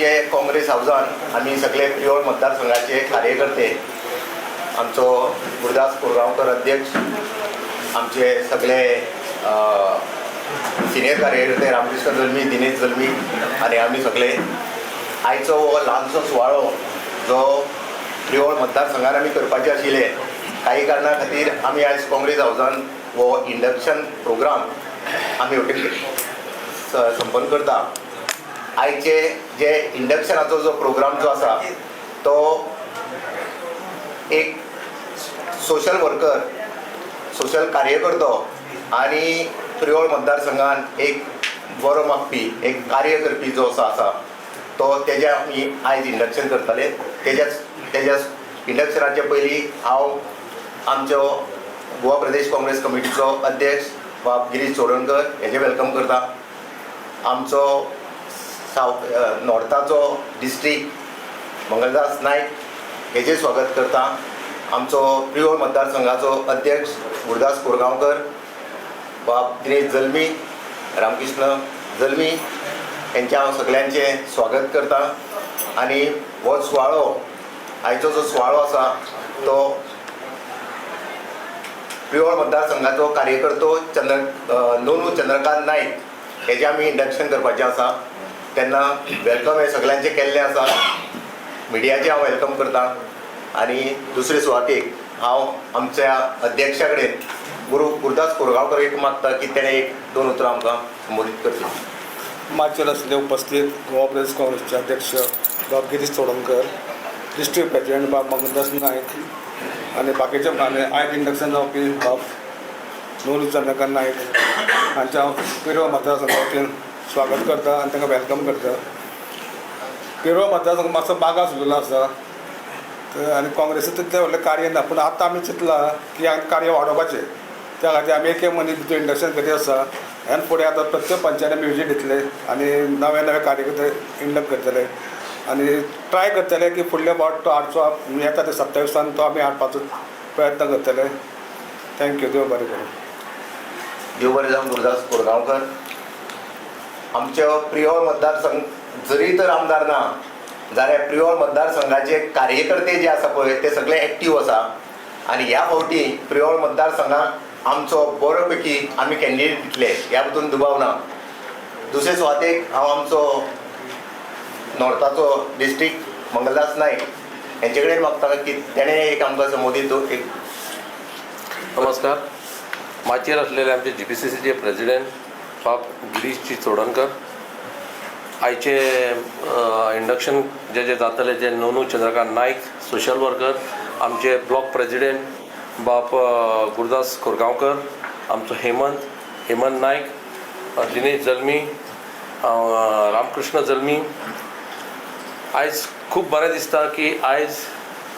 आमचे काँग्रेस हावजान आमी सगळे प्रियोळ मतदारसंघाचे कार्यकर्ते, आमचो गुरुदास कोरगांवकर अध्यक्ष, आमचे सगळे सिनियर कार्यकर्ते रामकृष्ण जल्मी, दिनेश जल्मी आनी आमी सगळे आयचो हो ल्हानसो सुवाळो जो प्रियोळ मतदारसंघान आमी करपाचे आशिल्ले, काही कारणा खातीर आमी आयज काँग्रेस हावजान हो इंडक्शन प्रोग्राम आमी वटेन संपन्न करता. आयचे जे इंडक्शनाचो जो प्रोग्राम जो आसा तो एक सोशल वर्कर, सोशल कार्यकर्तो आनी प्रियोळ मतदारसंघान एक बरो मागपी, एक कार्य करपी जो असो आसा तो तेजें आमी आयज इंडक्शन करतले. तेज्या इंडक्शनाचे पयलीं हांव आमचो गोवा प्रदेश काँग्रेस कमिटीचो अध्यक्ष बाब गिरीश चोडणकर हेजें welcome करता. आमचो सावथ नॉर्थाचो डिस्ट्रीक्ट मंगलदास नायक हेजें स्वागत करता. आमचो प्रियोळ मतदारसंघाचो अध्यक्ष गुरुदास कोरगांवकर, बाब दिनेश जल्मी, रामकृष्ण जल्मी हेंचें हांव सगल्यांचें स्वागत करता. आनी हो सुवाळो, आयचो जो सुवाळो आसा तो प्रियोळ मतदारसंघाचो कार्यकर्तो चंद्र नोनू चंद्रकांत नायक हेजें आमी इंडक्शन करपाचें आसा. तेन्ना welcome हें सगल्यांचें केल्लें आसा. मिडियाचें हांव welcome करता आनी दुसरे सुवातेक हांव आमच्या अध्यक्षा कडेन गुरू गुरुदास कोरगांवकर एक मागता की तेणें एक दोन उतरां आमकां संबोधीत करची. माचयेर आसले उपस्थित गोवा प्रदेश काँग्रेसचे अध्यक्ष बाब गिरीश चोडणकर, डिस्ट्रिक्ट प्रेसिडेंट बाब मंगलदास नायक आनी बाकीचे आनी आयज इंडक्शन जावपी बाब नोनू चंद्रकांत नायक हांचे हांव पिरव मतदारसंघा वतीन स्वागत करता आनी तांकां welcome करता. पिरव मतदारसंघ मातसो मागास उरलेलो आसा तर आनी काँग्रेसीन तितलें व्हडलें कार्य ना, पूण आतां आमी चिंतलां की हांगा कार्य वाडोवपाचें. त्या खातीर आमी एक एक मनीस भितर इंडक्शन करीत आसा आनी फुडें आतां प्रत्येक पंचायती आमी विजीट दितले आनी नवे नवे कार्यकर्ते इंडक्ट करतले आनी ट्राय करतले की फुडले फावट तो हाडचो येता ते 27 तो आमी हाडपाचो प्रयत्न करतले. Thank you. देव बरें करूं. देव बरें जावं गुरुदास कोरगांवकर. आमच्या प्रियोळ मतदारसंघ जरी तर आमदार ना जाल्यार प्रियोळ मतदारसंघाचे कार्यकर्ते जे आसा पळय ते सगळे एक्टीव आसा आनी ह्या फावटी प्रियोळ मतदारसंघाक आमचो बरो पैकी आमी कॅन्डिडेट दितले ह्या हितून दुबाव ना. दुसरे सुवातेक हांव आमचो नॉर्थाचो डिस्ट्रिक्ट मंगलदास नायक हेंचे कडेन मागता की तेणें एक आमकां संबोधीत एक. नमस्कार. माचयेर आसलेले आमचे जीपीसीसीचे प्रेसिडेंट बाब गिरीशजी चोडणकर, आयचे इंडक्शन जे जे जातले ते नोनू चंद्रकांत नायक सोशल वर्कर, आमचे ब्लॉक प्रेसिडेंट बाब गुरुदास कोरगांवकर, आमचो हेमंत हेमंत नायक, दिनेश जल्मी, रामकृष्ण जल्मी. आयज खूब बरें दिसता की आयज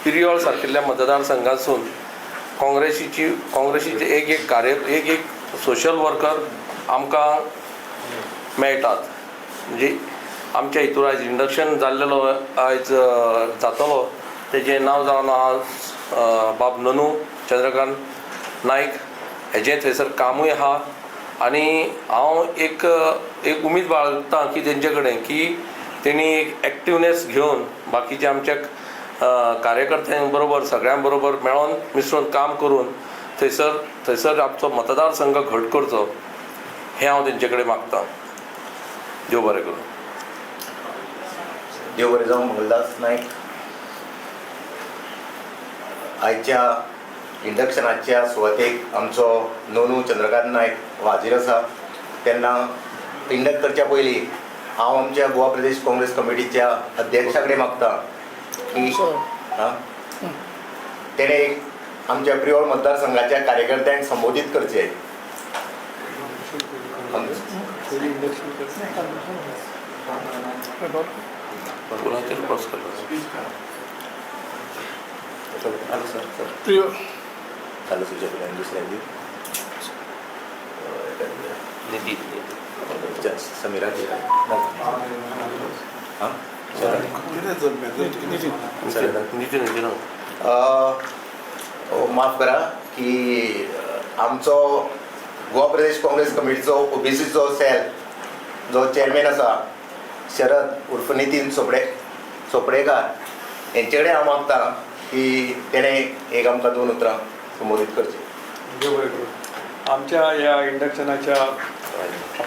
पिरियोळ सारकिल्ल्या मतदारसंघासून काँग्रेसीचे एक एक कार्य, एक एक सोशल वर्कर आमकां मेळटात. म्हणजे आमच्या हितूर आयज इंडक्शन जाल्लेलो आयज जातलो तेजें नांव जावन आहा बाब ननू चंद्रकांत नायक. हेजें थंयसर कामूय आहा आनी हांव एक एक उमेद बाळगता की तेंचे कडेन की तेणी एक एक्टिवनेस घेवन बाकीच्या आमच्या कार्यकर्त्यां बरोबर, सगळ्यां बरोबर मेळोन मिसळून काम करून थंयसर थंयसर आमचो मतदारसंघ घट करचो हें हांव तेंचे कडेन मागता. देव बरें करूं. देव बरें जावं मंगलदास नायक. आयच्या इंडक्शनाच्या सुवातेक आमचो नोनू चंद्रकांत नायक हो हाजीर आसा. तेन्ना इंडक्ट करच्या पयलीं हांव आमच्या गोवा प्रदेश काँग्रेस कमिटीच्या अध्यक्षा कडेन मागता की तेणें एक आमच्या प्रियोळ मतदारसंघाच्या कार्यकर्त्यांक संबोधीत करचें. पुलाचेर क्रॉस करता. चालू तुज्या कडल्यान दुसऱ्यांनी. निधी. समीरा. हां. नितीन नितीन. माफ करा की आमचो गोवा प्रदेश काँग्रेस कमिटीचो ओबीसीचो सेल जो चेअरमॅन आसा शरद उर्फ नितीन चोपडेकार हेंचे कडेन हांव मागता की तेणें एक आमकां दोन उतरां संबोधीत करचीं. देव बरें करूं. आमच्या ह्या इंडक्शनाच्या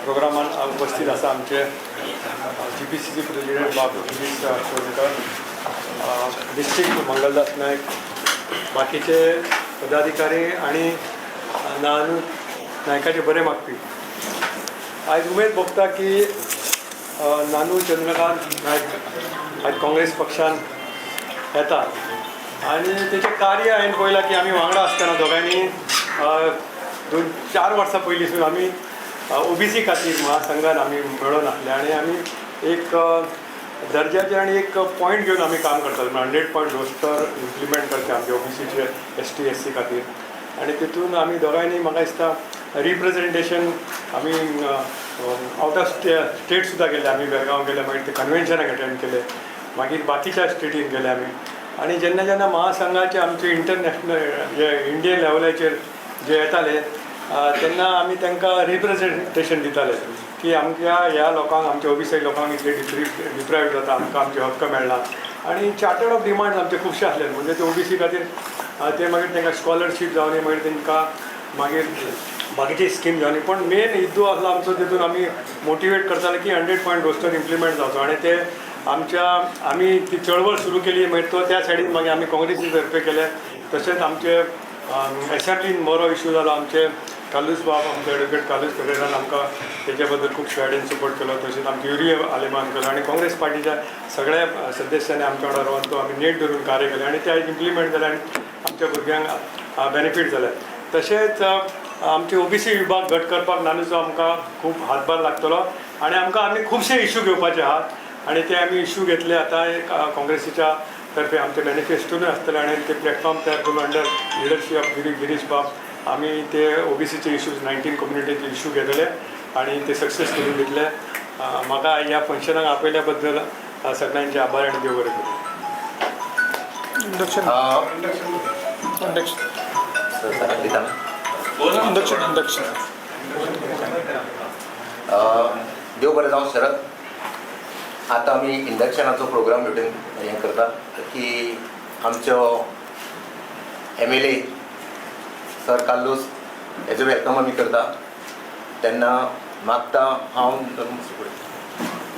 प्रोग्रामान उपस्थित आसा आमचे GPCC president बाब गिरीश चोडणकर, डिस्ट्रिक्ट मंगलदास नायक, बाकीचे पदाधिकारी आनी नानू नायकाचे बरें मागपी. आयज उमेद भोगता की नानू चंद्रकांत नायक आयज काँग्रेस पक्षान येता आनी तेचें कार्य हांवें पळयलां की आमी वांगडा आसतना दोगांयनी 2-4 वर्सां पयलींसून आमी ओबीसी खातीर महासंघान आमी मेळोन आसले आनी आमी एक दर्जाचे आनी एक पॉयंट घेवन आमी काम करताले. 100 पॉयंट रोस्टर इम्प्लिमेंट करचे आमचे ओबीसीचे ST SC खातीर आनी तितून आमी दोगांयनी म्हाका दिसता रिप्रेजेंटेशन आमी आवट ऑफ स्टेट सुद्दां गेले. आमी बेळगांव गेले, मागीर ते कन्वेन्शनाक अटेंड केले, मागीर बाकीच्या स्टेटीन गेले आमी. आनी जेन्ना जेन्ना महासंघाचे आमचे इंटरनॅशनल जे इंडियन लेवलाचेर जे येताले तेन्ना आमी तांकां रिप्रेजेंटेशन दिताले की आमच्या ह्या लोकांक, आमच्या ओबीसी लोकांक इतले डिप्रायव्ड जाता, आमकां आमचे हक्क मेळना. आनी चार्टर्ड ऑफ डिमांड्स आमचे खुबशे आसले, म्हणजे ते ओबीसी खातीर ते मागीर तांकां स्कॉलरशीप जावनी, मागीर तांकां मागीर बाकीची स्कीम जावनी. पण मेन हिद्दू आसलो आमचो, तितून आमी मोटिवेट करताले की 100 पॉयंट रोस्टर इम्प्लिमेंट जावचो. आनी ते आमच्या आमी ती चळवळ सुरू केली, मागीर तो त्या सायडीन मागीर आमी काँग्रेसी तर्फे केले. तशेंच आमचे एसेंब्लीन बरो इशू जालो, आमचे कार्लूस बाब, आमचे एडवोकेट कार्लूस पेरेरान आमकां तेच्या बद्दल खूब गायडन्स सपोर्ट केलो. तशेंच आमचे युरी आलेमान केलो आनी काँग्रेस पार्टीच्या सगळ्या सदस्यांनी आमच्या वांगडा रावन तो आमी नेट धरून कार्य केलें आनी ते आयज इम्प्लिमेंट जालें आनी आमच्या भुरग्यांक बेनिफीट जालें. तशेंच आमचे ओबीसी विभाग घट करपाक नानूचो आमकां खूब हातभार लागतलो आनी आमकां आमी खुबशे इशू घेवपाचे आहात आनी ते आमी इशू घेतले. आतां एक काँग्रेसीच्या तर्फे आमचे मॅनिफेस्टोनूय आसतले आनी ते प्लॅटफॉर्म तयार करून अंडर लिडरशीप ऑफ गिरीश बाब आमी ते ओबीसीचे इशूज 19 कम्युनिटीचे इशू घेतले आनी ते सक्सेस करून दितले. म्हाका ह्या फंक्शनाक आपयल्या बद्दल सगळ्यांचे आभार आनी देव बरें करूं. इंडक्शन इंडक्शन इंडक्शन देव बरें जावं शरद. आतां आमी इंडक्शनाचो प्रोग्राम भेटून हें करता की आमचो MLA sir Carlos हेजो welcome आमी करता. तेन्ना मागता हांव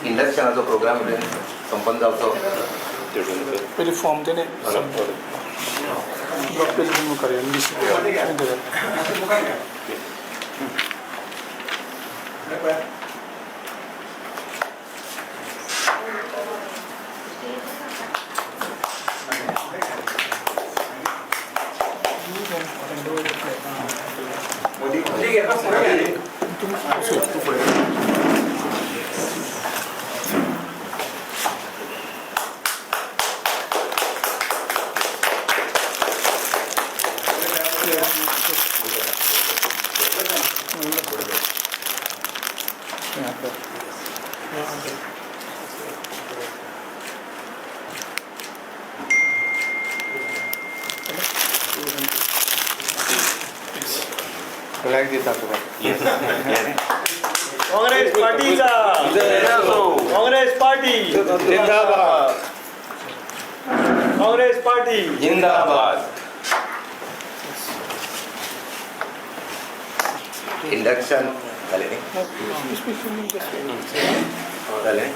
इंडक्शनाचो प्रोग्राम भेटून संपन्न जावचो. पयलीं फॉर्म तेणे मुखार काँग्रेस पार्टीचा, काँग्रेस पार्टी जिंदाबाद, काँग्रेस पार्टी जिंदाबाद. इंडक्शन जालें न्ही? जालें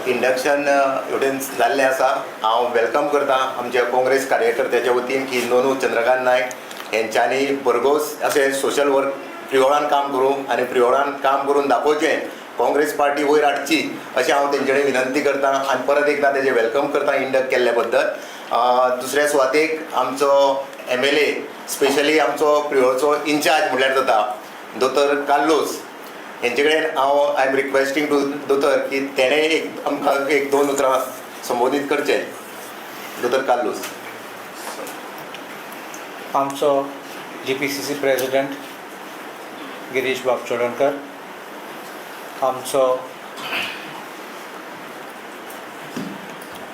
इंडक्शन हेवटेन जाल्लें आसा. हांव welcome करता आमच्या काँग्रेस कार्यकर्त्याच्या वतीन की नोनू चंद्रकांत नायक हेंच्यांनी भरघोस अशें सोशल वर्क प्रियोळान काम करूं आनी प्रियोळान काम करून दाखोवचें, काँग्रेस पार्टी वयर हाडची अशें हांव तेंचे कडेन विनंती करता आनी परत एकदां तेजें welcome करता इंडक्ट केल्ल्या बद्दल. दुसऱ्या सुवातेक आमचो MLA specially आमचो प्रियोळचो इन्चार्ज म्हणल्यार जाता दोतोर कार्लूस हेंचे कडेन हांव I am requesting to दोतोर की तेणें एक आमकां एक दोन उतरां संबोधीत करचें. दोतोर कार्लूस. आमचो GPCC president Girish बाब चोडणकर, आमचो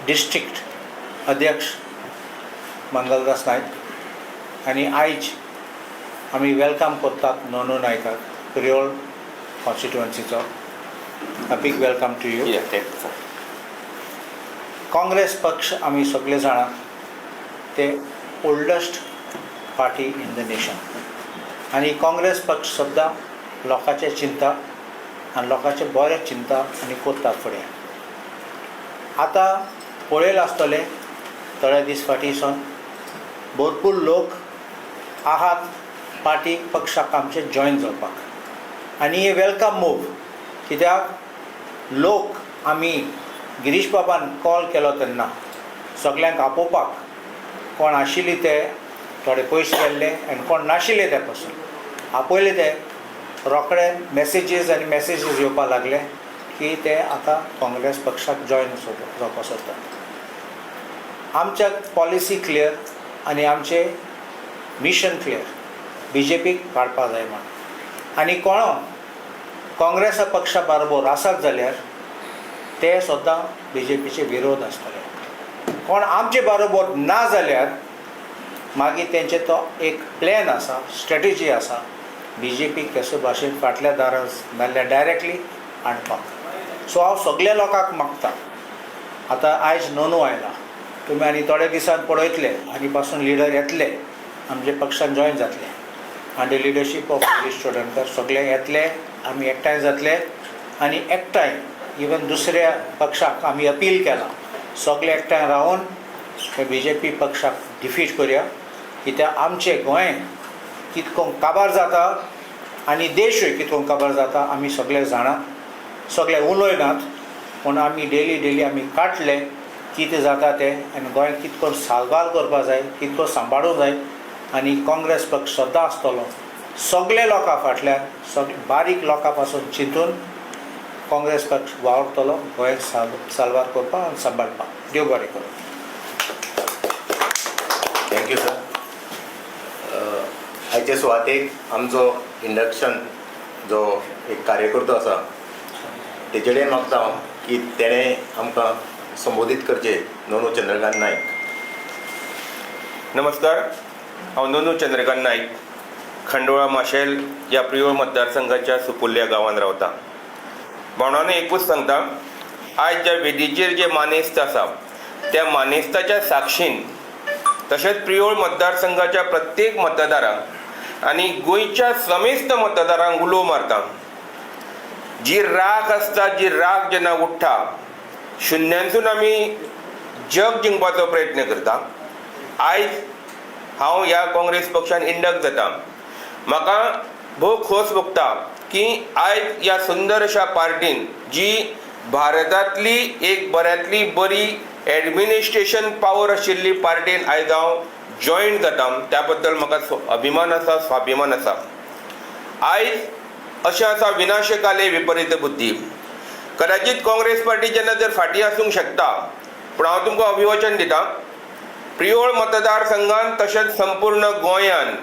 डिस्ट्रिक्ट अध्यक्ष मंगलदास नायक आनी आयज आमी welcome करतात नोनू नायकाक Priol कॉन्स्टिट्युएन्सीचो. A big welcome to you. Yeah, thank you, sir. Congress पक्ष आमी सगळे जाणा ते oldest party in the nation आनी काँग्रेस पक्ष सुद्दां लोकांचें चिंता आनी लोकांचें बरें चिंता आनी कोत्ता फुडें. आतां पळयलां आसतलें थोडे दीस फाटीं सावन भरपूर लोक आहात पार्टी पक्षाक आमचे जॉयन जावपाक आनी हे welcome move, कित्याक लोक आमी गिरीश बाबान कॉल केलो तेन्ना सगल्यांक आपोवपाक कोण आशिल्ली ते थोडे पयस गेल्ले आनी कोण नाशिल्ले ते पासून आपयले ते रोखडे मॅसेजीस आनी मॅसेजीस येवपाक लागले की ते आतां काँग्रेस पक्षाक जॉयन जावपाक सोदतात. आमच्या पॉलिसी क्लियर आनी आमचें मिशन क्लियर, बी जे पीक काडपाक जाय म्हूण. आनी कोणो काँग्रेसा पक्षा बरोबर आसात जाल्यार ते सुद्दां बी जे पीचे विरोध आसतले. कोण आमचे बरोबर ना जाल्यार मागीर तेंचे तो एक प्लॅन आसा, स्ट्रेटजी आसा बी जे पी कशे भाशेन फाटल्या दारार नाल्यार डायरेक्टली हाडपाक. सो हांव सगल्या लोकांक मागता, आतां आयज नोनू आयला, तुमी आनी थोड्या दिसान पळयतले आनी पासून लिडर येतले आमचे पक्षान जॉयन जातले आनी लिडरशीप ऑफ गिरीश चोडणकर सगळे येतले, आमी एकठांय जातले आनी एकठांय इवन दुसऱ्या पक्षाक आमी अपील केला सगळे एकठांय रावन बी जे पी पक्षाक डिफीट करुया, कित्याक आमचें गोंय कितको काबार जाता आनी देशूय कितको काबार जाता आमी सगळे जाणा, सगळे उलयनात पूण आमी डेली डेली आमी काडले कितें जाता तें आनी गोंय कितको साल्वार करपा जाय, कितको सांबाळूंक जाय आनी काँग्रेस पक्ष सदां आसतलो सगळे लोकां फाटल्यान, सगळे बारीक लोकां पासून चिंतून काँग्रेस पक्ष वावरतलो गोंय साल्वार करपाक आनी सांबाळपाक. देव बरें करूं. Thank you sir. आयचे सुवातेक आमचो इंडक्शन जो एक कार्यकर्तो आसा तेजे कडेन मागता हांव की तेणें आमकां संबोधीत करचें. नोनू चंद्रकांत नायक. नमस्कार, हांव नोनू चंद्रकांत नायक, खांडोळा माशेल ह्या प्रियोळ मतदारसंघाच्या सुपुल्ल्या गांवांत रावता. भावणांनो एकूच सांगता, आयज ज्या वेदीचेर जे मानेस्त आसा त्या मानेस्ताच्या साक्षीन तशेंच प्रियोळ मतदारसंघाच्या प्रत्येक मतदारांक आनी गोंयच्या समेस्त मतदारांक उलो मारता, जी राख आसता, जी राख जेन्ना उठ्ठा शुन्यांसून आमी जग जिंकपाचो प्रयत्न करता. आयज हांव ह्या काँग्रेस पक्षान इंडक्ट जाता, म्हाका भोव खोस भोगता की आयज ह्या सुंदर अशा पार्टीन जी भारतांतली एक बऱ्यांतली बरी एडमिनिस्ट्रेशन पावर आशिल्ली पार्टीन आयज हांव जॉयन जाता, त्या बद्दल म्हाका अभिमान आसा, स्वाभिमान आसा. आयज अशें आसा, विनाशकाले विपरीत बुद्धी. कदाचीत काँग्रेस पार्टी जेन्ना जर फाटीं आसूंक शकता, पूण हांव तुमकां अभिवचन दिता, प्रियोळ मतदारसंघान तशेंच संपूर्ण गोंयान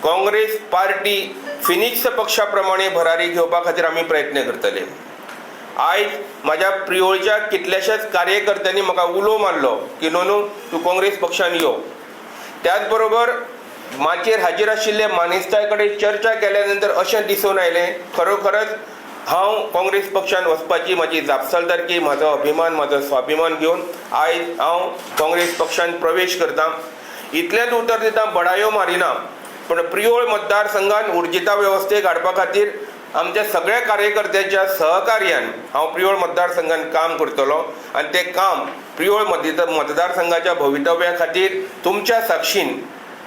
काँग्रेस पार्टी फिनिक्स पक्षा प्रमाणे भरारी घेवपा खातीर आमी प्रयत्न करतले. आयज म्हाज्या प्रियोळच्या कितल्याशाच कार्यकर्त्यांनी म्हाका उलो मारलो की नोनू तूं काँग्रेस पक्षान यो. त्याच बरोबर माचयेर हाजीर आशिल्ले मानेस्तां कडेन चर्चा केल्या नंतर अशें दिसून आयलें, खरोखरच हांव काँग्रेस पक्षान वचपाची म्हाजी जापसालदारकी, म्हाजो अभिमान, म्हाजो स्वाभिमान घेवन आयज हांव काँग्रेस पक्षान प्रवेश करता. इतलेंच उतर दिता, बडायो मारिना, पूण प्रियोळ मतदारसंघान उर्जिता वेवस्थेक हाडपा खातीर आमच्या सगळ्या कार्यकर्त्यांच्या सहकार्यान हांव प्रियोळ मतदारसंघान काम करतलो आनी तें काम प्रियोळ मतदारसंघाच्या भवितव्या खातीर तुमच्या साक्षीन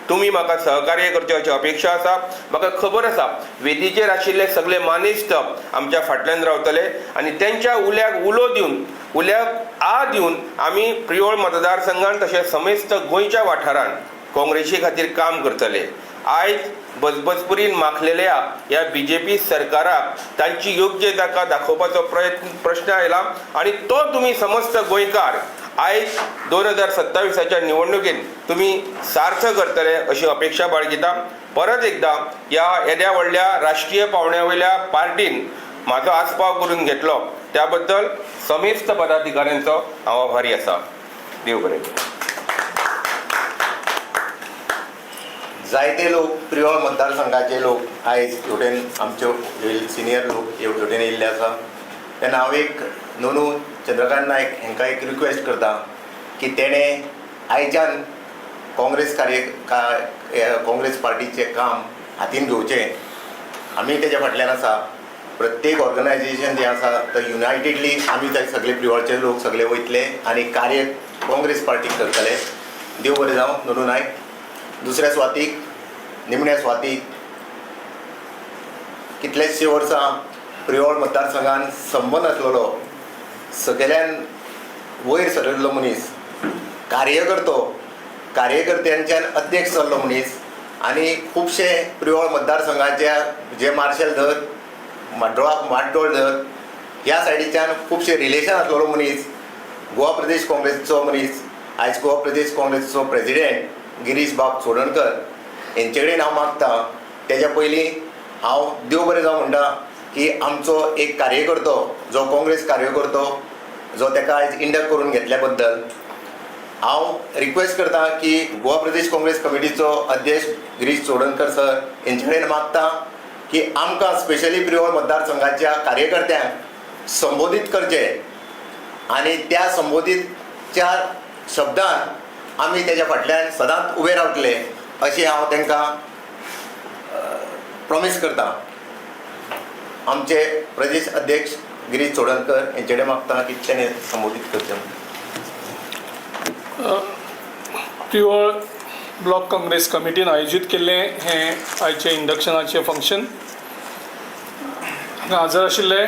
तुमी म्हाका सहकार्य करचें अशी अपेक्षा आसा. म्हाका खबर आसा वेदीचेर आशिल्ले सगळे मानेस्त आमच्या फाटल्यान रावतले आनी तेंच्या उल्याक उलो दिवन, उल्याक आ दिवन आमी प्रियोळ मतदारसंघान तशेंच समेस्त गोंयच्या वाठारान काँग्रेसी खातीर काम करतले. आयज बजबजपुरीन माखलेल्या ह्या बी जे पी सरकाराक तांची योग्य जागा दाखोवपाचो प्रयत्न प्रश्न आयला आनी तो तुमी समस्त गोंयकार आयज 2027 निवडणुकेन तुमी सार्थ करतले अशी अपेक्षा बाळगिता. परत एकदा ह्या येद्या व्हडल्या राष्ट्रीय पावंड्या वयल्या पार्टीन म्हाजो आस्पाव करून घेतलो त्या बद्दल समेस्त पदाधिकाऱ्यांचो हांव आभारी आसा. देव बरें करूं. जायते लोक प्रियोळ मतदारसंघाचे लोक आयज हेवटेन आमचे सिनियर लोक हेवटेन येयल्ले आसा. तेन्ना हांव एक नोनू चंद्रकांत नायक हांकां एक रिक्वेस्ट करता की तेणें आयच्यान काँग्रेस काँग्रेस पार्टीचें काम हातीन घेवचें. आमी तेज्या फाटल्यान आसा. प्रत्येक ऑर्गनायजेशन जें आसा तर युनायटेडली आमी ते सगळे प्रियोळचे लोक सगळे वयतले आनी कार्य काँग्रेस पार्टीक करतले. देव बरें जावं नोनू नायक. दुसऱ्या सुवातीक, निमण्या सुवातीक, कितलेशे वर्सां प्रियोळ मतदारसंघान संबंद आसलेलो, सगळ्यान वयर सरिल्लो मनीस, कार्यकर्तो, कार्यकर्त्यांच्यान अध्यक्ष जाल्लो मनीस आनी खुबशे प्रियोळ मतदारसंघाच्या जे मार्शल धर, म्हाड्डोळ धर, ह्या सायडीच्यान खुबशे रिलेशन आसलेलो मनीस, गोवा प्रदेश काँग्रेसचो मनीस, आयज गोवा प्रदेश काँग्रेसचो प्रेजिडेंट गिरीश बाब चोडणकर हेंचे कडेन हांव मागता. तेज्या पयलीं हांव देव बरें जावं म्हणटा की आमचो एक कार्यकर्तो जो काँग्रेस कार्यकर्तो जो तेका आयज इंडक्ट करून घेतल्या बद्दल हांव रिक्वेस्ट करता की गोवा प्रदेश काँग्रेस कमिटीचो अध्यक्ष गिरीश चोडणकर सर हेंचे कडेन मागता की आमकां स्पेशली प्रियोळ मतदारसंघाच्या कार्यकर्त्यांक संबोधीत करचें आनी त्या संबोधीतच्या शब्दान आमी तेज्या फाटल्यान सदांच उबे रावतले अशें हांव तांकां प्रॉमीस करता. आमचे प्रदेश अध्यक्ष गिरीश चोडणकर हेंचे कडेन मागता की तेणें संबोधीत करचें. प्रियोळ ब्लॉक काँग्रेस कमिटीन आयोजीत केल्लें हें आयचें इंडक्शनाचें फंक्शन. हांगा हजर आशिल्ले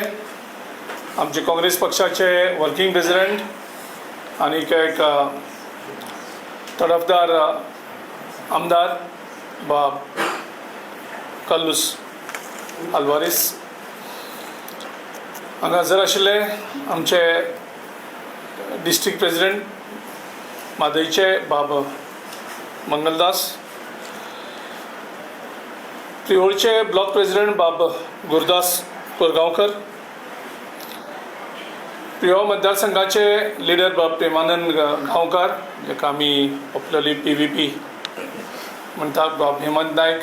आमचे काँग्रेस पक्षाचे वर्किंग प्रेसिडेंट आनीक एक तरफदार आमदार बाब कार्लूस आल्वारीस, हांगा हजर आशिल्ले आमचे डिस्ट्रिक्ट प्रेसिडेंट म्हादयचे बाब मंगलदास, प्रियोळचे ब्लॉक प्रेसिडेंट बाब गुरदास कोरगांवकर, प्रियोळ मतदारसंघाचे लिडर बाब प्रेमानंद गांवकार जाका आमी पॉप्युलरली PVP म्हणटात, बाब हेमंत नायक,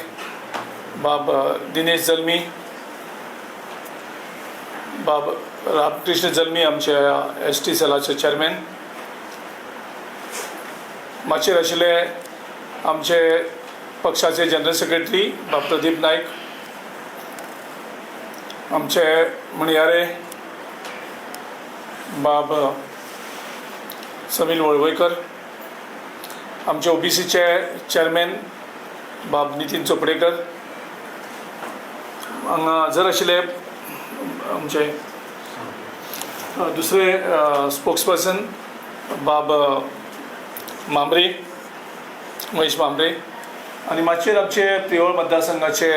बाब दिनेश जल्मी, बाब रामकृष्ण जल्मी आमचे ST सेलाचे चेअरमॅन, माचयेर आशिल्ले आमचे पक्षाचे जनरल सेक्रेटरी बाब प्रदीप नायक, आमचे म्हणयारे बाब समील वळवयकर, आमचे OBCचे चेअरमॅन बाब नितीन चोपडेकर, हांगा हजर आशिल्ले आमचे दुसरे स्पोक्सपर्सन बाब मामरे, महेश मामरे, आनी मातशेर आमचे प्रियोळ मतदारसंघाचे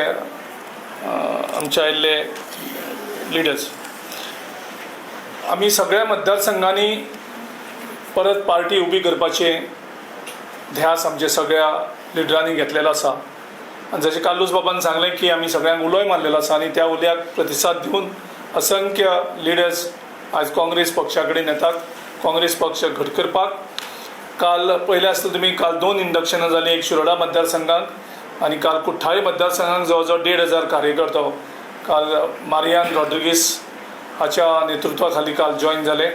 आमचे आयिल्ले लिडर्स. आमी सगळ्या मतदारसंघांनी परत पार्टी उबी करपाचें ध्यास आमचे सगळ्या लिडरांनी घेतलेलो आसा. आनी जशें कार्लूस बाबान सांगलें की आमी सगळ्यांक उलोय मारलेलो आसा आनी त्या उल्याक प्रतिसाद दिवन असंख्य लिडर्स आयज काँग्रेस पक्षा कडेन येतात काँग्रेस पक्ष घट करपाक. काल पयलें आसता तुमी, काल 2 इंडक्शनां जालीं, एक शिरोडा मतदारसंघाक आनी काल कुठ्ठाळी मतदारसंघाक जवळ जवळ 1500 कार्यकर्तो काल मारियान रॉड्रिगीस हाच्या नेतृत्वा खाली काल जॉयन जाले.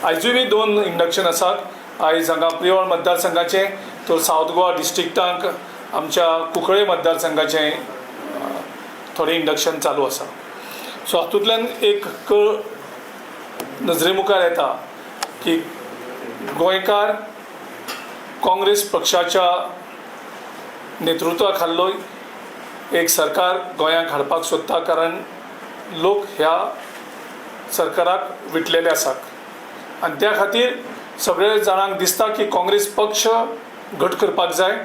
आयजूय बी 2 इंडक्शन आसात. आयज हांगा प्रियोळ मतदारसंघाचें तर सावथ गोवा डिस्ट्रिक्टांक आमच्या कुंकळे मतदारसंघाचें थोडें इंडक्शन चालू आसा. सो हातूंतल्यान एक कळ नजरे मुखार येता की गोंयकार काँग्रेस पक्षाच्या नेतृत्वा खाल्लो एक सरकार गोंयांक हाडपाक सोदता, कारण लोक ह्या सरकाराक विटलेले आसात आनी त्या खातीर सगळे जाणांक दिसता की काँग्रेस पक्ष घट करपाक जाय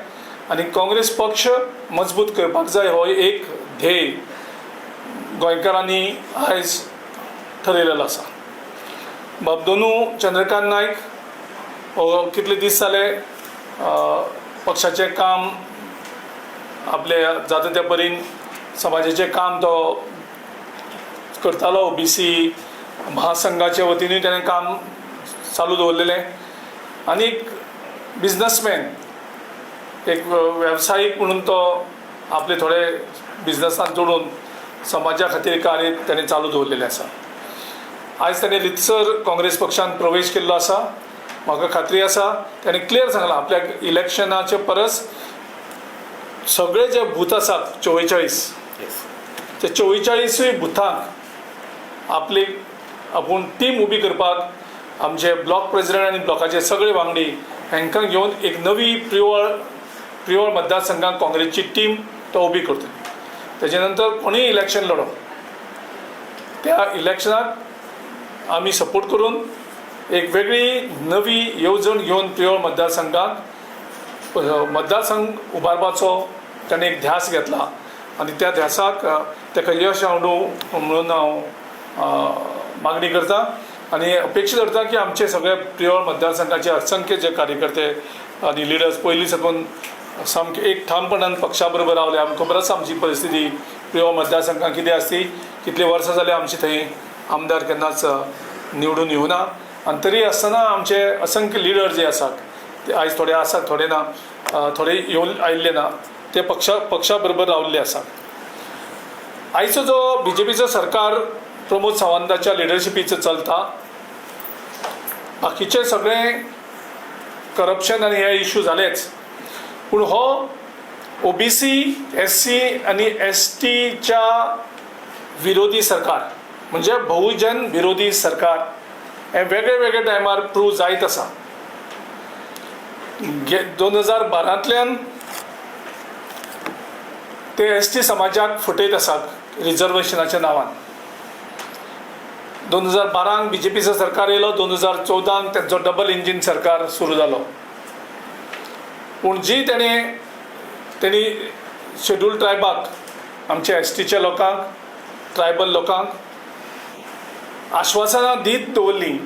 आनी काँग्रेस पक्ष मजबूत करपाक जाय. हो एक ध्येय गोंयकारांनी आयज ठरयलेलो आसा. बाब दोनू चंद्रकांत नायक हो कितले दीस जाले पक्षाचें काम आपले जाता त्या परीन समाजाचें काम तो करतालो. OBC महासंघाच्या वतीनूय ताणें काम चालू दवरलेलें आनी एक बिजनसमॅन, एक वेवसायीक म्हणून तो आपले थोडे बिजनसान जोडून समाजा खातीर कार्य ताणें चालू दवरलेलें आसा. आयज ताणें रितसर काँग्रेस पक्षान प्रवेश केल्लो आसा. म्हाका खात्री आसा ताणें क्लियर सांगलां आपल्याक इलेक्शनाचे परस सगळे जे बूथ आसात 44 ते 44 बुथांक आपली आपूण टीम उबी करपाक आमचे ब्लॉक प्रेजिडेंट आनी ब्लॉकाचे सगळे वांगडी हांकां घेवन एक नवी प्रियोळ मतदारसंघाक काँग्रेसची टीम तो उबी करतली. तेजे नंतर कोणीय इलेक्शन लडो त्या इलेक्शनाक आमी सपोर्ट करून एक वेगळी नवी येवजण घेवन प्रियोळ मतदारसंघाक मतदारसंघ उबारपाचो ताणें एक ध्यास घेतला आनी त्या ध्यासाक ताका यश आवडूं म्हणून हांव मागणी करता आनी अपेक्षा धरता की आमचे सगळे प्रियोळ मतदारसंघाचे असंख्य जे कार्यकर्ते आनी लिडर्स पयलीं साकून सामके एक ठामपणान पक्षा बरोबर रावले. आमकां खबर आसा आमची परिस्थिती प्रियोळ मतदारसंघात कितें आसती, कितली वर्सां जाली आमची थंय आमदार केन्नाच निवडून येवना आनी तरी आसतना आमचे असंख्य लिडर जे आसात ते आयज थोडे आसात थोडे ना, थोडे येवन आयिल्ले ना, ते पक्षा बरोबर रावल्ले आसात. आयचो जो बीजेपीचो सरकार प्रमोद सावंताच्या लिडरशिपीचो चलता, बाकीचे सगळे करप्शन आनी हे इशू जालेच, पूण हो ओबीसी एससी आनी एसटीच्या विरोधी सरकार म्हणजे बहुजन विरोधी सरकार हे वेगळे वेगळे टायमार प्रूव जायत आसा. 2012 ते एस टी समाजाक फटयत आसात रिजर्वेशनाच्या नांवान. 2012 बीजेपीचो सरकार येयलो, 2014 तेंचो डबल इंजीन सरकार सुरू जालो. पूण जी तेणी शेड्यूल ट्रायबाक आमच्या एस टीच्या लोकांक ट्रायबल लोकांक आश्वासनां दीत दवरलीं,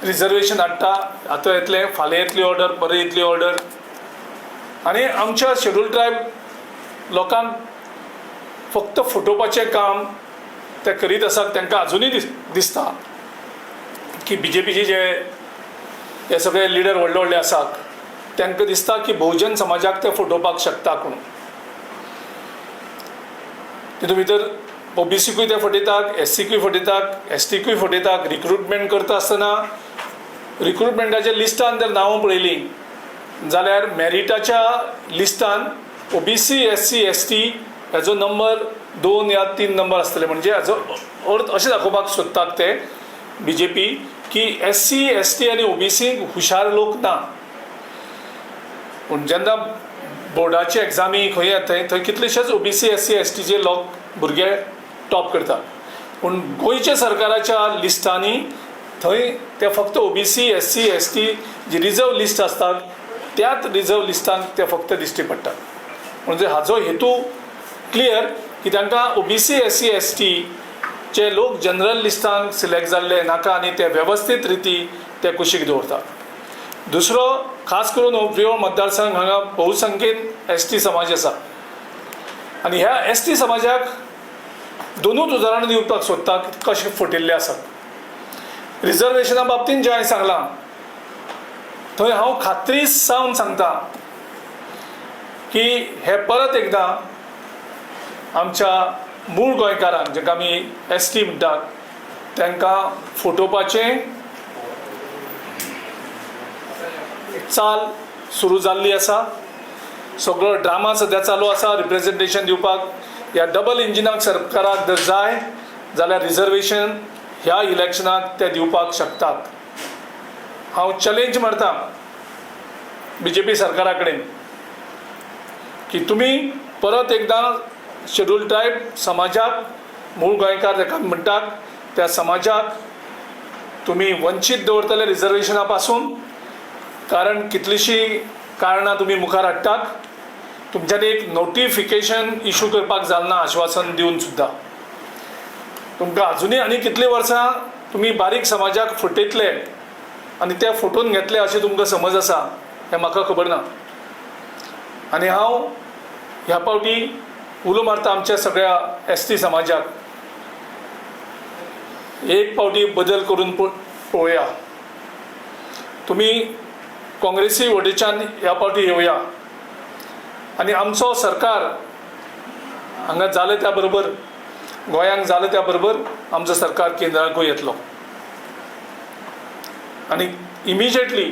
रिजर्वेशन हाडटा, आतां येतलें, फाल्यां येतली ऑर्डर, बरें येतली ऑर्डर, आनी आमच्या शेड्यूल ट्रायब लोकांक फक्त फटोवपाचें काम ते करीत आसात. तांकां आजुनूय दिसता की बीजेपीचे जे हे सगळे लिडर व्हडले व्हडले आसात तांकां दिसता की बहुजन समाजाक ते फटोवपाक शकता कोण. तितून भितर ओबीसीकूय ते फटयतात, एससीकूय फटयतात, एसटीकूय फटयतात. रिक्रुटमेंट करता आसतना रिक्रुटमेंटाच्या लिस्टान जर नांवां पळयलीं जाल्यार मॅरिटाच्या लिस्टान ओबीसी एससी एसटी हेजो नंबर 2 या 3 नंबर आसतले. म्हणजे हाजो अर्थ अशें दाखोवपाक सोदतात ते बीजेपी की एससी एसटी आनी ओबीसी हुशार लोक ना. पूण जेन्ना बोर्डाची एग्जामी खंय येता थंय कितलेशेच ओबीसी एससी एसटीचे लोक भुरगे टॉप करतात, पूण गोंयच्या सरकाराच्या लिस्टांनी थंय ते फक्त ओबीसी एससी एसटी जी रिजर्व लिस्ट आसतात त्याच रिजर्व लिस्टांक ते फक्त दिश्टी पडटात. म्हणजे हाजो हेतू क्लियर की तांकां ओबीसी एससी एसटीचे लोक जनरल लिस्टांक सिलेक्ट जाल्ले नाका आनी ते वेवस्थीत रिती ते कुशीक दवरतात. दुसरो खास करून प्रियोळ मतदारसंघ हांगा बहुसंख्येन एस टी समाज आसा आनी ह्या एस टी समाजाक दोनूच उदाहरणां दिवपाक सोदता कशें फटिल्ले आसात. रिजर्वेशना बाबतींत जें हांवें सांगलां थंय हांव खात्री सावन सांगता की हे परत एकदां आमच्या मूळ गोंयकारांक जाका आमी एस टी म्हणटात तांकां फटोवपाचें चाल सुरू जाल्ली आसा. सगळो ड्रामा सद्या चालू आसा रिप्रेजेंटेशन दिवपाक. ह्या डबल इंजिनाक सरकाराक जर जाय जाल्यार रिजर्वेशन ह्या इलेक्शनाक ते दिवपाक शकतात. हांव चॅलेंज मारता बीजेपी सरकारा कडेन की तुमी परत एकदां शेड्यूल ट्रायब समाजाक मूळ गोंयकार जाका म्हणटात त्या समाजाक तुमी वंचीत दवरतले रिजर्वेशना पासून, कारण कितलींशीं कारणां तुमी मुखार हाडटात. तुमच्यांनी एक नोटिफिकेशन इशू करपाक जालना आश्वासन दिवन सुद्दां. तुमकां आजुनूय आनी कितलीं वर्सां तुमी बारीक समाजाक फटयतले आनी ते फटोवन घेतले अशें तुमकां समज आसा हें म्हाका खबर ना. आनी हांव ह्या पावटी उलो मारता आमच्या सगळ्या एस टी समाजाक, एक पावटी बदल करून पळोवया. तुमी काँग्रेसी वटेच्यान ह्या पावटी येवया आनी आमचो सरकार हांगा जालें त्या बरोबर गोंयांक जालें त्या बरोबर आमचो सरकार केंद्राकूय येतलो आनी इमिजिएटली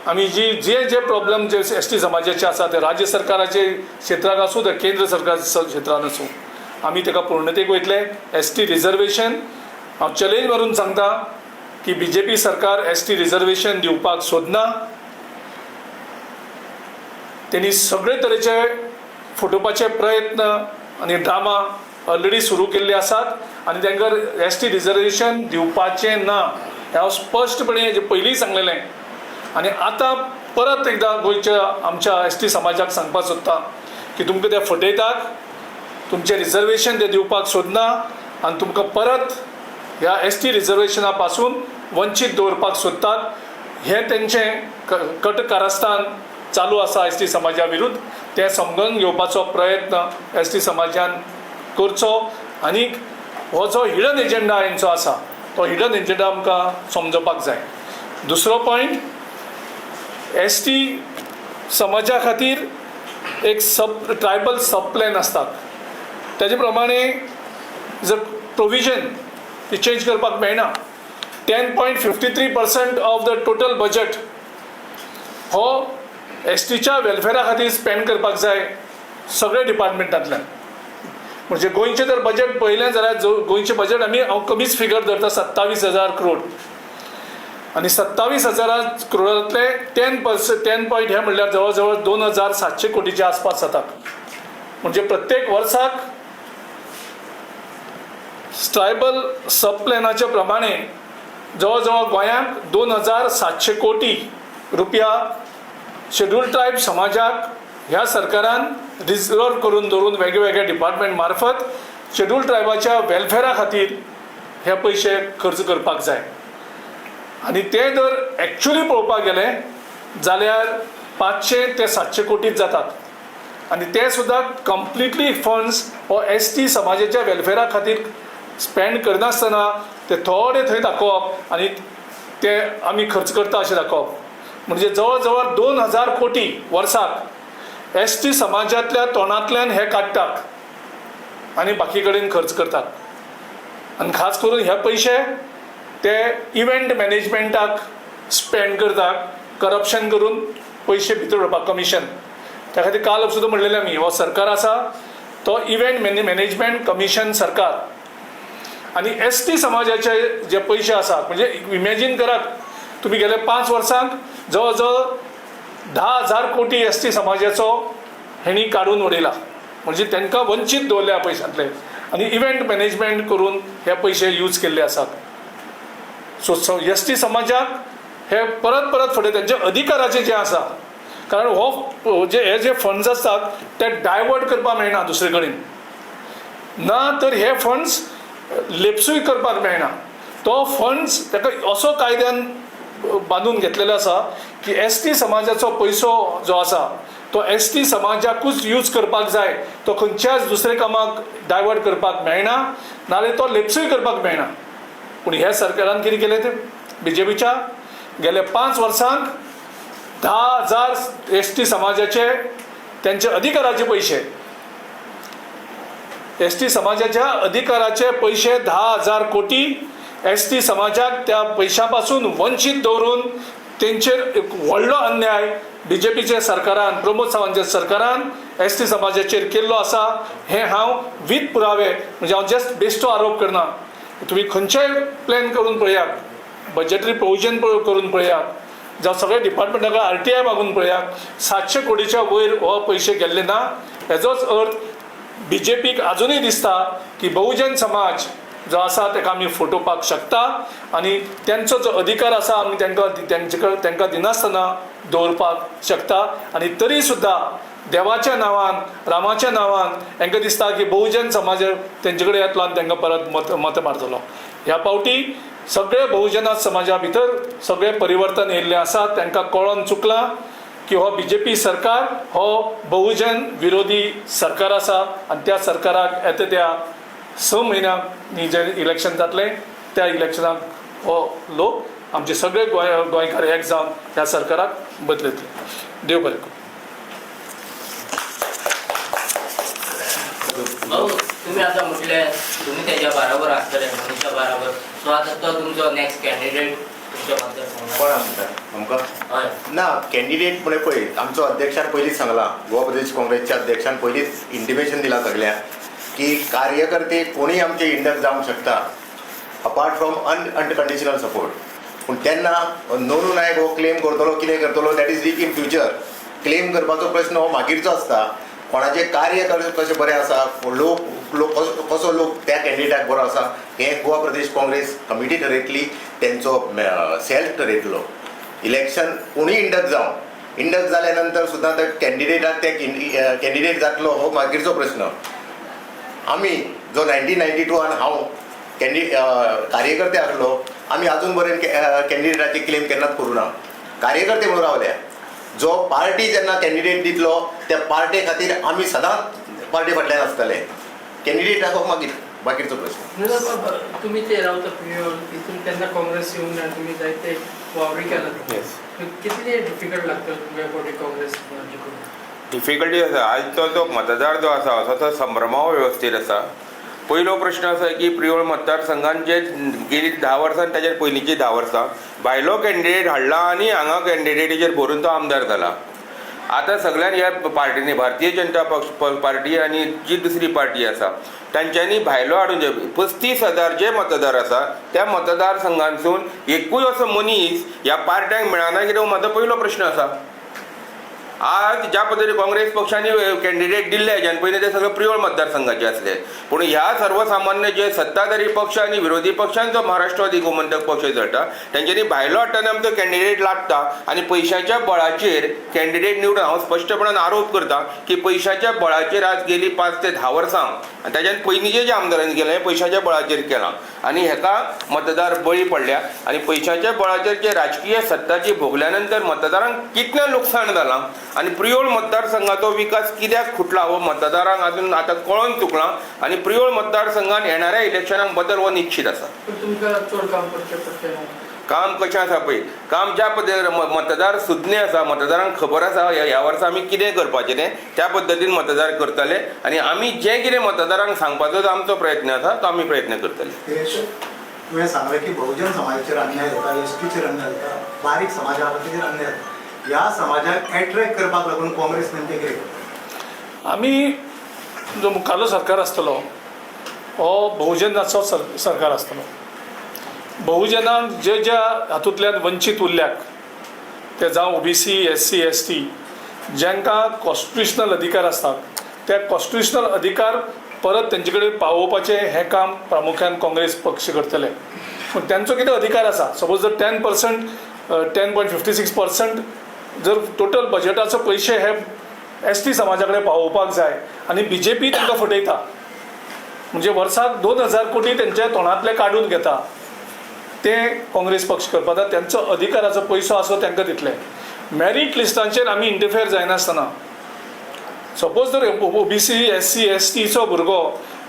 आमी जी जे जे प्रॉब्लम जे एस टी समाजाचे आसा ते राज्य सरकाराचे क्षेत्राक आसूं ते केंद्र सरकाराच्या क्षेत्रान आसूं आमी ताका पूर्णतेक वयतले. एस टी रिजर्वेशन हांव चॅलेंज मारून सांगता की बी जे पी सरकार एस टी रिजर्वेशन दिवपाक सोदना. तेणी सगळे तरेचे फटोवपाचे प्रयत्न आनी ड्रामा ऑलरेडी सुरू केल्ले आसात आनी तांकां एस टी रिजर्वेशन दिवपाचें ना हें हांव स्पश्टपणे हेजे पयलींय सांगलेलें आनी आतां परत एकदां गोंयच्या आमच्या एस टी समाजाक सांगपाक सोदता की तुमकां ते फटयतात, तुमचें रिजर्वेशन ते दिवपाक सोदना आनी तुमकां परत ह्या एस टी रिजर्वेशना पासून वंचीत दवरपाक सोदतात. हें तेंचें कटकारस्थान चालू आसा एस टी समाजा विरुद्ध. तें समजून घेवपाचो प्रयत्न एस टी समाजान करचो आनी हो जो हिडन एजेंडा हेंचो आसा तो हिडन एजेंडा आमकां समजोवपाक जाय. दुसरो पॉयंट, एस टी समाजा खातीर एक सब ट्रायबल सब प्लॅन आसतात तेजे प्रमाणे जर प्रोविजन ती चेंज करपाक मेळना. 10.53% ऑफ the total budget हो एस टीच्या वेलफेरा खातीर स्पेंड करपाक जाय सगळे डिपार्टमेंटांतल्यान. म्हणजे गोंयचें जर बजेट पळयलें जाल्यार गोंयचें बजेट आमी हांव कमीच फिगर धरता 27,000 करोड आनी 27,000 करोडांतले 10% 10 पॉयंट हे म्हणल्यार जवळ जवळ 2,700 कोटीच्या आसपास जातात. म्हणजे प्रत्येक वर्साक ट्रायबल सब प्लॅनाच्या प्रमाणे जवळ जवळ गोंयांत 2,700 कोटी रुपया शेड्यूल ट्रायब समाजाक ह्या सरकारान रिजर्व करून दवरून वेगवेगळ्या डिपार्टमेंट मार्फत शेड्यूल ट्रायबाच्या वेलफेरा खातीर हे पयशे खर्च करपाक जाय. आनी ते जर एक्चुली पळोवपाक गेले जाल्यार 500 ते 700 कोटीच जातात आनी ते सुद्दां कंप्लिटली फंड्स हो एस टी समाजाच्या वेलफेरा खातीर स्पेंड करनासतना ते थोडे थंय दाखोवप आनी ते आमी खर्च करता अशें दाखोवप. म्हणजे जवळ जवळ 2,000 कोटी वर्साक एस टी समाजांतल्या तोंडांतल्यान हे काडटात आनी बाकी कडेन खर्च करतात. आनी खास करून हे पयशे ते इव्हेंट मॅनेजमेंटाक स्पेंड करतात, करप्शन करून पयशे भितर उडोवपाक कमिशन. त्या खातीर काल सुद्दां म्हणलेलें आमी हो सरकार आसा तो इव्हेंट मॅनेजमेंट कमिशन सरकार आनी एस टी समाजाचे जे पयशे आसात म्हणजे इमॅजीन करात तुमी गेले 5 वर्सांक जवळ जवळ 10,000 कोटी एस टी समाजाचो हेणी काडून उडयला. म्हणजे तांकां वंचीत दवरल्या पयशांतले आनी इव्हेंट मॅनेजमेंट करून हे पयशे यूज केल्ले आसात. सो एस टी समाजाक हे परत परत फुडें तेंच्या अधिकाराचे जे आसा, कारण हो जे हे जे फंड्स आसतात ते डायवर्ट करपाक मेळना दुसरे कडेन, ना तर हे फंड्स लेप्सूय करपाक मेळना. तो फंड्स ताका असो कायद्यान बांदून घेतलेलो आसा की एस टी समाजाचो पयसो जो आसा तो एस टी समाजाकूच यूज करपाक जाय, तो खंयच्याच दुसरे कामाक डायवर्ट करपाक मेळना, नाजाल्यार तो लेप्सूय करपाक मेळना. पूण ह्या सरकारान कितें केलें तें बीजेपीच्या गेल्या 5 वर्सांक 10,000 एस टी समाजाचे त्यांचे अधिकाराचे पयशे, एस टी समाजाच्या अधिकाराचे पयशे 10,000 कोटी एस टी समाजाक त्या पयशां पासून वंचीत दवरून तेंचेर एक व्हडलो अन्याय बीजेपीच्या सरकारान, प्रमोद सावंतच्या सरकारान एस टी समाजाचेर केल्लो आसा. हें हांव वीथ पुरावे, म्हणजे हांव जस्ट बेश्टो आरोप करना. तुमी खंयचेय प्लॅन करून पळयात, बजेटरी प्रोविजन करून पळयात, जावं सगळे डिपार्टमेंटा कडेन RTI मागून पळयात, 700 कोटीच्या वयर हो पयशे गेल्ले ना. हेजोच अर्थ बीजेपीक आजुनूय दिसता की बहुजन समाज जो आसा ताका आमी फटोवपाक शकता आनी तेंचो जो अधिकार आसा आमी तांकां दिनासतना दवरपाक शकता. आनी तरी सुद्दां देवाच्या नांवान, रामाच्या नांवान तांकां दिसता की बहुजन समाज तेंचे कडेन येतलो आनी तांकां परत मतां मारतलो. ह्या पावटी सगळे बहुजना समाजा भितर सगळे परिवर्तन येयल्लें आसा. तांकां कळोन चुकलां की हो बीजेपी सरकार हो बहुजन विरोधी सरकार आसा आनी त्या सरकाराक येता त्या 6 म्हयन्यांनी जें इलेक्शन जातलें त्या इलेक्शनाक हो लोक आमचे सगळे गोंयकार एक जावन ह्या सरकाराक बदलयतले. देव बरें करूं. तुम्ही आतां म्हटलें तुमी तेज्या बराबर आसतले मनीषा बराबर, सो आतां तो तुमचो नेक्स्ट कॅन्डिडेट तुमच्या मतदारसंघात? कोण आमकां आमकां हय. ना, कॅन्डिडेट म्हळ्यार पळय, आमचो अध्यक्षान पयलींच सांगलां, गोवा प्रदेश काँग्रेसच्या अध्यक्षान पयलींच इंटिमेशन दिलां सगळ्यांक की कार्यकर्ते कोणीय आमचे इंडक्ट जावंक शकता apart from unconditional support. पूण तेन्ना नोनू नायक हो क्लेम करतलो, कितें करतलो, that is in future. Claim करपाचो प्रश्न हो मागीरचो आसता. कोणाचें कार्य कशें बरें आसा, लोक लोक कसो लोक त्या कॅन्डिडेटाक बरो आसा, हें गोवा प्रदेश काँग्रेस कमिटी ठरयतली, तेंचो सेल्फ ठरयतलो. इलेक्शन कोणूय इंडक्ट जावं, इंडक्ट जाल्या नंतर सुद्दां त्या कॅन्डिडेटाक ते कॅन्डिडेट जातलो हो मागीरचो प्रश्न. आमी जो 1992 हांव कार्यकर्ते आसलो, आमी आजून पर्यंत कॅन्डिडेटाची क्लेम केन्नाच करूं ना. कार्यकर्ते म्हणून रावल्या. जो पार्टी जेन्ना कॅन्डिडेट दितलो त्या पार्टे खातीर आमी सदांच पार्टी फाटल्यान आसतले. कॅन्डिडेट हो मागीर बाकीचो प्रश्न. तुमी ते रावता प्रियोळ तितून तेन्ना काँग्रेस येवन आनी तुमी जायते वावरी केला, कितले डिफिकल्ट लागता तुमच्या फावटी काँग्रेस जिखून? डिफिकल्टी आसा. आयचो जो मतदार जो आसा असो संभ्रमा वेवस्थेर आसा. पयलो प्रश्न आसा की प्रियोळ मतदारसंघान जे गेली 10 वर्सां, ताच्या पयलींची 10 वर्सां भायलो कॅन्डिडेट हाडला आनी हांगा कॅन्डिडेटीचेर भरून तो आमदार जाला. आतां सगळ्यान ह्या पार्टींनी, भारतीय जनता पक्ष पार्टी आनी जी दुसरी पार्टी आसा तांच्यांनी भायलो हाडून जे 35,000 जे मतदार आसा त्या मतदारसंघांतसून एकूय असो मनीस ह्या पार्ट्यांक मेळना कित्याक, म्हजो पयलो प्रश्न आसा. आज ज्या पद्दतीन काँग्रेस पक्षांनी कॅन्डिडेट दिल्ले हेज्यान पयलीं ते सगळे प्रियोळ मतदारसंघाचे आसले, पूण ह्या सर्वसामान्य जे सत्ताधारी पक्ष आनी विरोधी पक्षांचो महाराष्ट्रवादी गोमंतक पक्ष चलता तेंच्यांनी भायलो हाडटना आमचो कॅन्डिडेट लागता आनी पयशांच्या बळाचेर कॅन्डिडेट निवडून, हांव स्पश्टपणान आरोप करता की पयशांच्या बळाचेर आज गेली 5 ते 10 वर्सां आनी ताज्यान पयलींचे जे आमदारांनी केलें पयशांच्या बळाचेर केलां आनी हेका मतदार बळी पडल्या. आनी पयशांच्या बळाचेर जे राजकीय सत्ताची भोगल्या नंतर मतदारांक कितलें लुकसाण जालां आनी प्रियोळ मतदारसंघाचो विकास कित्याक खुटला हो मतदारांक अजून आतां कळोन चुकलां आनी प्रियोळ मतदारसंघान येणाऱ्या इलेक्शनाक बदल हो निश्चित आसा. तुमकां चड काम करचें पडचें ना? काम कशें आसा पळय, काम ज्या पद्दतीन मतदार सुज्ञ आसा, मतदारांक खबर आसा ह्या वर्सा आमी कितें करपाचें तें, त्या पद्दतीन मतदार करतले आनी आमी जें कितें मतदारांक सांगपाचो जो आमचो प्रयत्न आसा तो आमी प्रयत्न करतले. तुवें सांगलें की बहुजन समाजाचेर अन्याय जाता, एसटीचेर अन्याय जाता, बारीक समाजा आसा तेजेर अन्याय जाता, ह्या समाजाक एट्रॅक्ट करपाक लागून काँग्रेस नेमकें कितें करता? आमी जो मुखालो सरकार आसतलो हो बहुजनाचो सरकार आसतलो. बहुजनांक जे ज्या हातूंतल्यान वंचीत उरल्यात ते जावं ओबीसी, एससी, एसटी, जांकां कॉन्स्टिट्युशनल अधिकार आसतात त्या कॉन्स्टिट्युशनल अधिकार परत तेंचे कडेन पावोवपाचें हें काम प्रामुख्यान काँग्रेस पक्ष करतले. पूण तेंचो कितें अधिकार आसा, सपोज जर 10%, 10.56% जर टोटल बजेटाचो पयशे हे एस टी समाजा कडेन पावोवपाक जाय आनी बीजेपी तांकां फटयता, म्हणजे वर्साक 2000 कोटी तेंच्या तोंडांतले काडून घेता, ते काँग्रेस पक्ष करपाक जाय. तेंचो अधिकाराचो पयसो आसो तांकां दितले. मॅरीट लिस्टांचेर आमी इंटरफेयर जायनासतना सपोज जर ओबीसी, एससी, एसटीचो भुरगो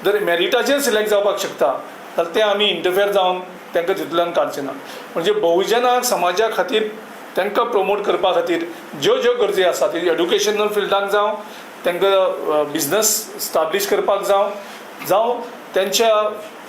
जर मॅरिटाचेर सिलेक्ट जावपाक शकता जाल्यार ते आमी इंटरफेयर जावन तांकां तितूंतल्यान काडचे ना. म्हणजे बहुजनाक समाजा खातीर तांकां प्रमोट करपा खातीर ज्यो ज्यो गरजी आसा ती एड्युकेशनल फिल्डाक जावं, तांकां बिजनस स्टाब्लीश करपाक जावं, जावं तेंच्या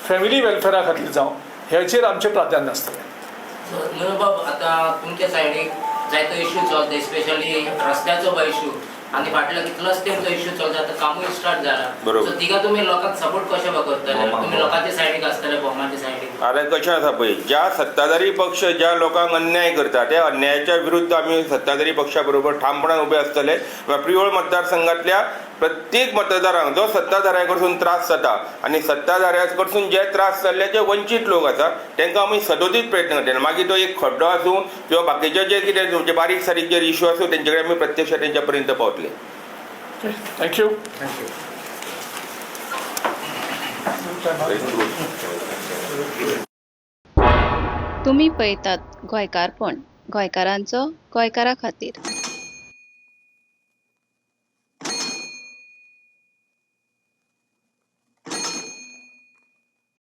फॅमिली वेलफेरा खातीर जावं, हेचेर आमचें प्राधान्य आसतलें. बाब, आतां तुमच्या सायडीक जायतो इश्यू चलता, स्पेशली रस्त्याचो इश्यू आनी फाटलो कितलोच तेंचो इश्यू चलता, आतां कामूय स्टार्ट जाला, सो तिका तुमी लोकांक सपोर्ट कशें करतले? तुमी लोकांच्या सायडीक आसतले, भोमाच्या सायडीक? आरे कशें आसा पळय, ज्या सत्ताधारी पक्ष ज्या लोकांक अन्याय करता त्या अन्यायाच्या विरुद्ध आमी सत्ताधारी पक्षा बरोबर ठामपणान उबे आसतले. प्रियोळ मतदारसंघांतल्या प्रत्येक मतदारांक जो सत्ताधाऱ्या कडसून त्रास जाता आनी सत्ताधाऱ्या कडसून जे त्रास जाल्ले जे वंचीत लोक आसा तांकां आमी सदोदीत प्रयत्न करतले. मागीर तो एक खड्डो आसूं किंवा बाकीचे जे कितें तुमचे बारीक सारीक जे इश्यू आसूं तेंचे कडेन आमी प्रत्यक्ष तेंच्या पर्यंत पावतले. Thank you. तुमी पळयतात गोंयकारपण, गोंयकारांचो गोंयकारा खातीर.